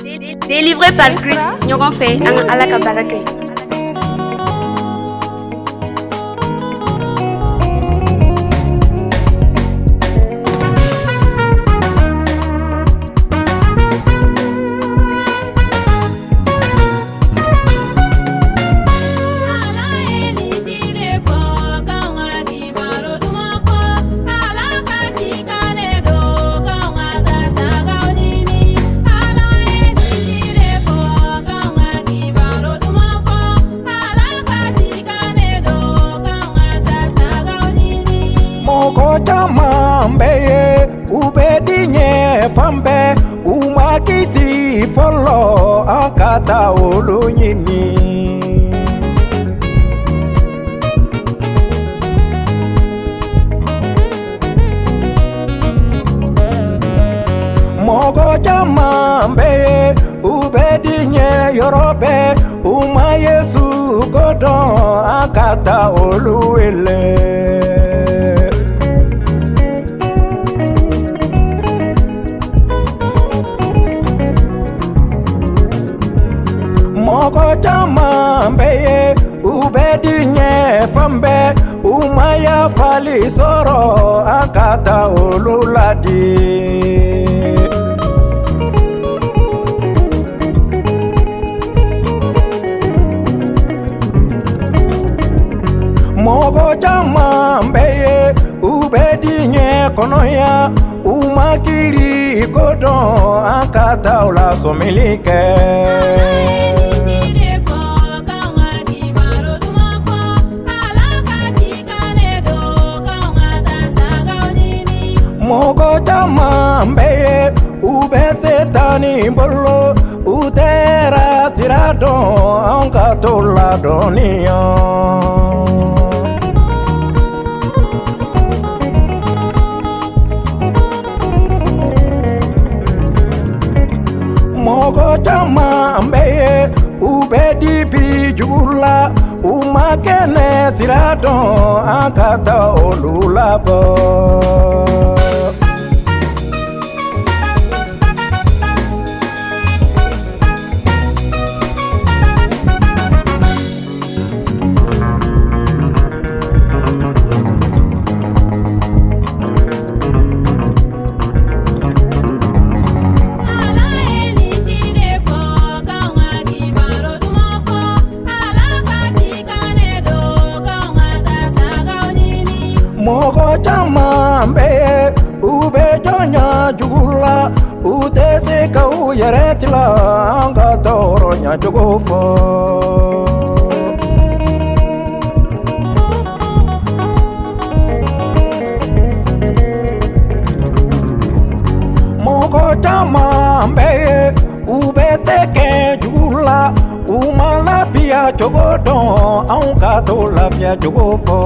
Délivré par Christ, ɲɔgɔn fɛ an ka Ala ka baara kɛ. Mɔgɔ caman bɛ yen, u bɛ diɲɛ fan bɛɛ, u ma kisi fɔlɔ, an ka taa olu ɲini. Mɔgɔ caman bɛ yen, u bɛ diɲɛ yɔrɔ bɛɛ, u ma Yesu ko dɔn, an ka taa olu wele. Mɔgɔ caman bɛ yen, u bɛ diɲɛ fan bɛɛ, u ma yafali sɔrɔ, an ka taa olu ladi. Mɔgɔ caman bɛ yen, u bɛ diɲɛ kɔnɔ yan, u ma kiiri ko dɔn, an ka taa u la sɔmili kɛ. Mɔgɔ caman bɛ yen, u bɛ Setani bolo, u tɛra sira dɔn, an ka t'u ladɔnniya. Mɔgɔ caman bɛ yen, u bɛ dibi jugu la, u ma kɛnɛ sira dɔn, an ka taa olu labɔ. Mɔgɔ caman bɛ yen, u bɛ jɔnya jugu la, u tɛ se ka u yɛrɛ tila, an ka tɔɔrɔ ɲɛcogo fɔ. Mɔgɔ caman bɛ yen, u bɛ se kɛ jugu la, u ma lafiya cogo dɔn, anw ka t'o lafiya cogo fɔ.